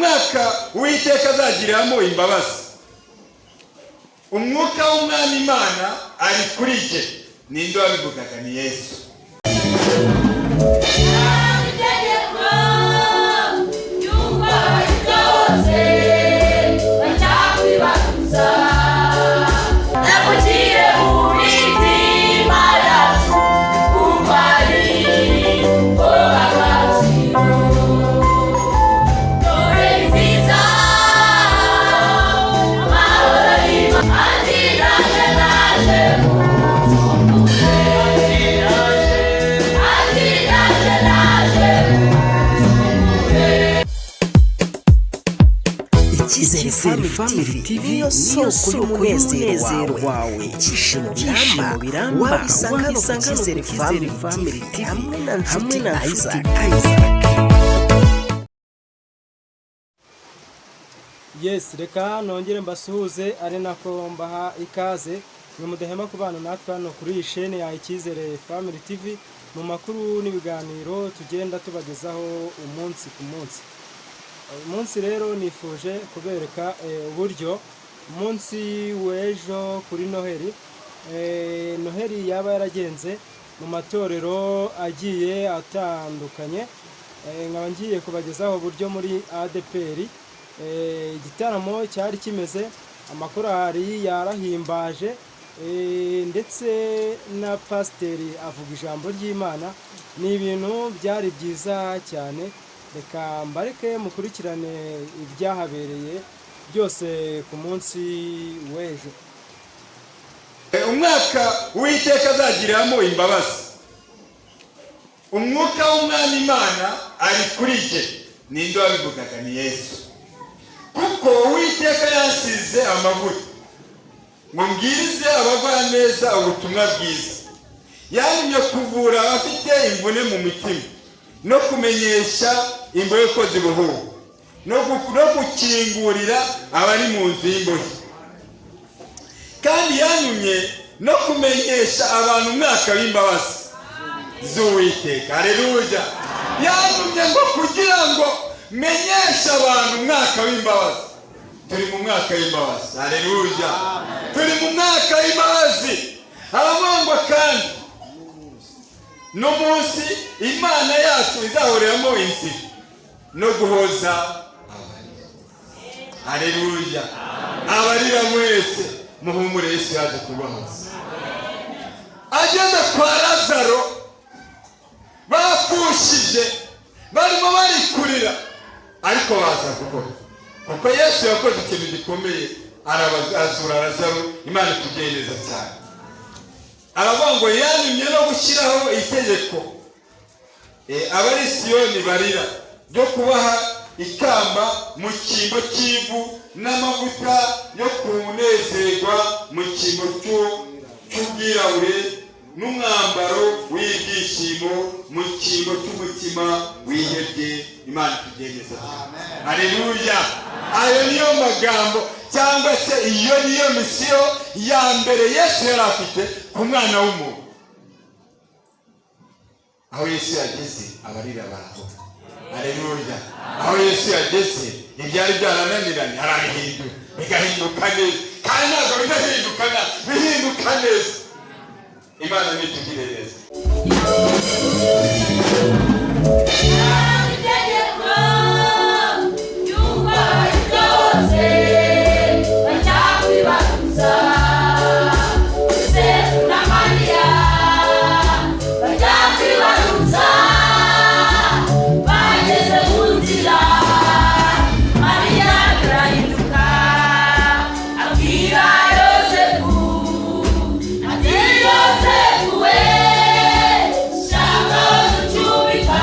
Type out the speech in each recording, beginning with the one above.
Umwaka Uwiteka azagiriramo imbabazi. Umwuka w'Umwami Imana ari kuri jye. Ninde wabivugaga? Ni Yesu. Itegeko ry'uko Abayuda bose bajya Navugiye mu mitima yacu kuko ari ko agaciro. Noheri nziza, amahoro y'Imana. Ati naje, naje mucungure. Ati naje, naje mucungure. Icyizere Family TV niyo soko y'umunezero wawe, ibyishimo biramba wabisanga hano ku Cyizere Family TV hamwe na Nshuti Isaac. Yes, reka nongere mbasuhuze ari nako mbaha ikaze mwe mudahema kubana natwe hano kuri iyi shene ya Icyizere Family TV mu makuru n'ibiganiro tugenda tubagezaho umunsi ku munsi. Uyu munsi rero nifuje kubereka uburyo umunsi w'ejo kuri Noheli, Noheli yaba yaragenze mu matorero agiye atandukanye. Nkaba ngiye kubagezaho uburyo muri ADEPR igitaramo cyari kimeze, amakorali yarahimbaje, ndetse na pasiteri avuga ijambo ry'Imana. Ni ibintu byari byiza cyane. Reka mbareke mukurikirane ibyahabereye byose ku munsi w'ejo. Umwaka Uwiteka azagiriramo imbabazi. Umwuka w'Umwami Imana ari kuri jye. Ninde wabivugaga? Ni Yesu. Kuko Uwiteka yasize amavuta ngo mbwirize abagwaneza ubutumwa bwiza, yantumye kuvura abafite imvune mu mitima, no kumenyesha imbohe ko zibohowe, no gukingurira abari mu nzu y'imbohe, kandi yantumye no kumenyesha abantu umwaka w'imbabazi z'Uwiteka. Hareruya! Yantumye ngo kugira ngo menyeshe abantu umwaka w'imbabazi. Turi mu mwaka w'imbabazi. Hareruya! Turi mu mwaka w'imbabazi. Haravangwa kandi n'umunsi Imana yacu izahoreramo inzira no guhoza abarira. Hareruya! Abarira mwese muhumure, Yesu yaje kubahoza. Ageze kwa Lazaro bapfushije, barimo bari kurira, ariko baza gukora kuko Yesu yakoze ikintu gikomeye, azura Lazaro. Imana itugiriye neza cyane. Aravuga ngo yantumye no gushyiraho itegeko abari Siyoni barira, ryo kubaha ikamba mu cyimbo cy'ivu, n'amavuta yo kunezerwa mu cyimbo cy'ubwirabure, n'umwambaro w'ibyishimo mu cyimbo cy'umutima wihebye. Imana itugiriye neza cyane. Aleluya! Ayo niyo magambo, cyangwa se iyo niyo misiyo ya mbere Yesu yari afite ku mwana w'umuntu. Aho Yesu yageze, abarira baravuga. Aleluya! Aho Yesu yageze, ibyari byarananiranye arabihindura bigahinduka neza, kandi ntabwo bidahinduka, bihinduka neza. Imana nitugire neza. Itegeko ry'uko Abayuda bose bajya kwibaruza. Yosefu na Mariya bajya kwibaruza, bageze mu nzira Mariya birahinduka, abwira Yosefu ati: "Yosefu we, shaka aho ducumbika."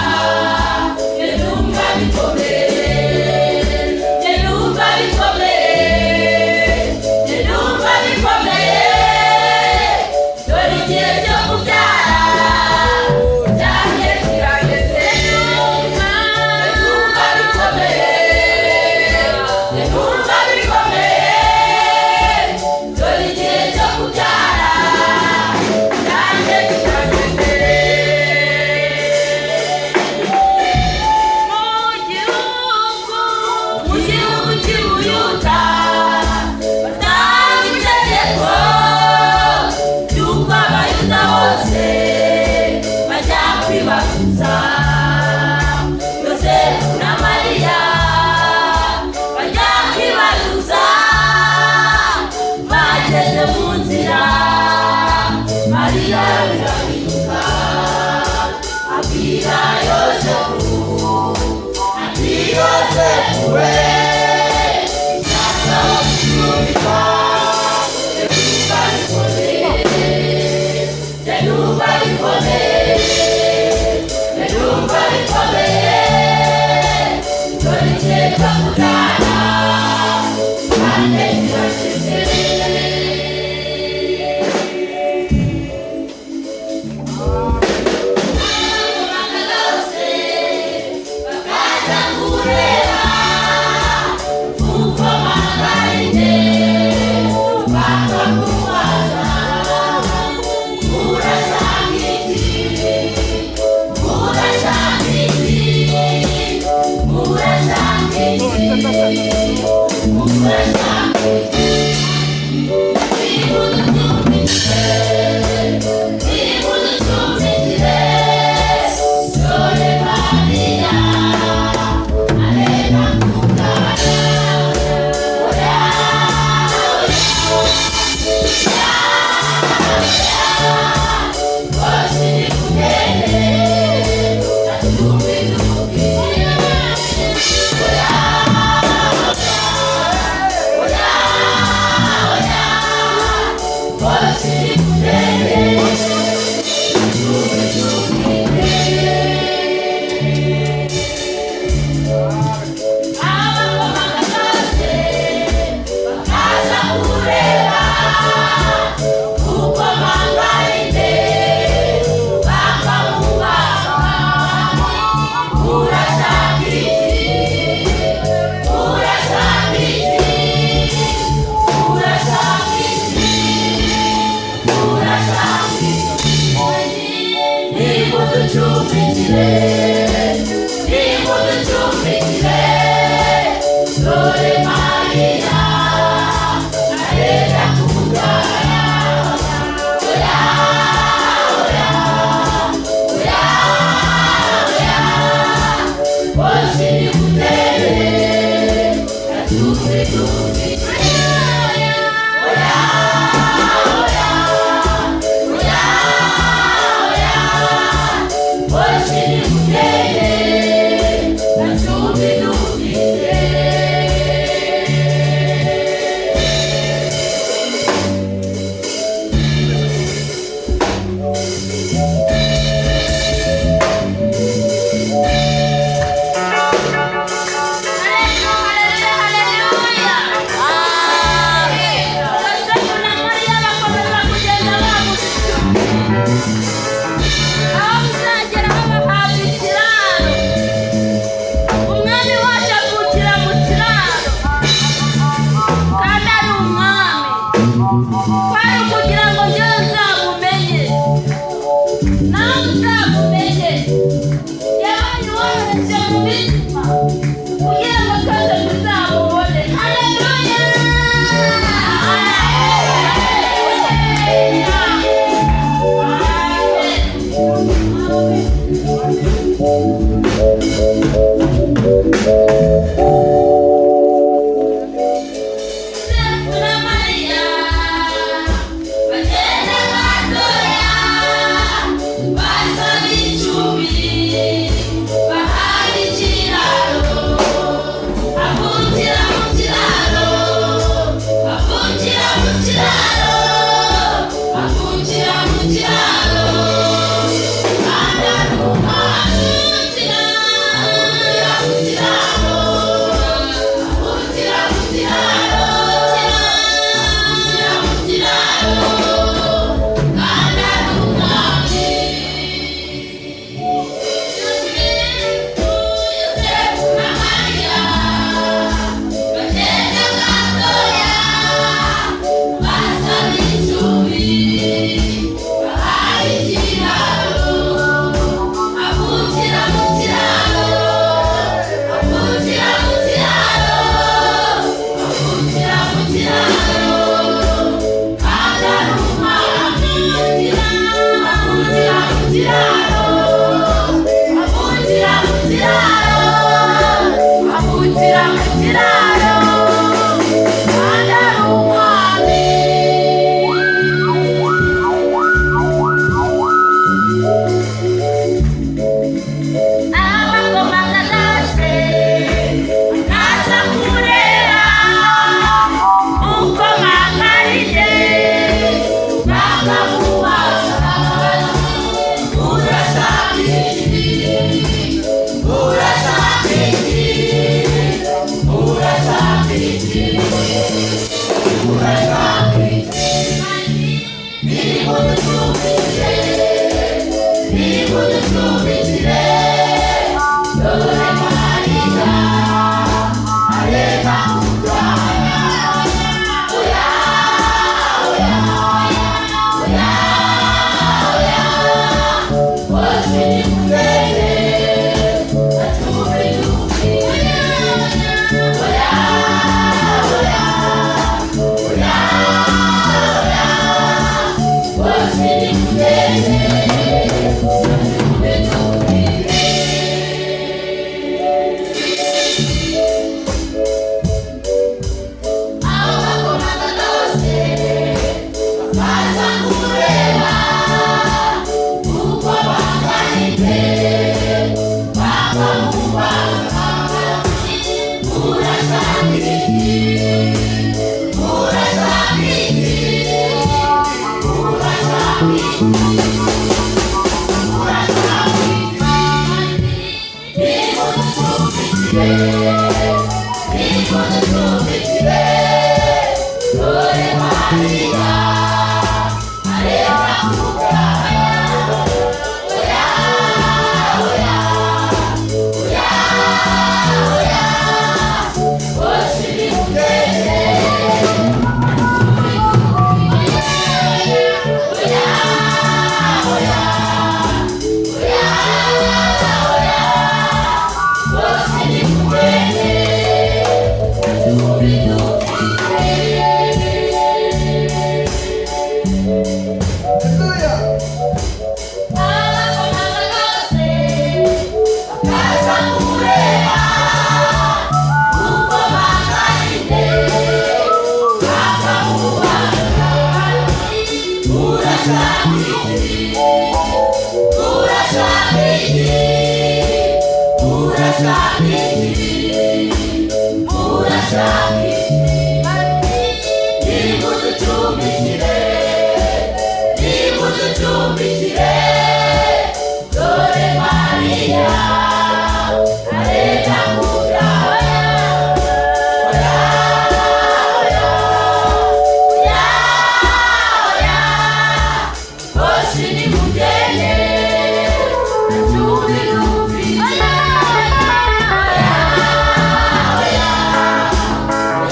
Oya,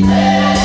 Thank you.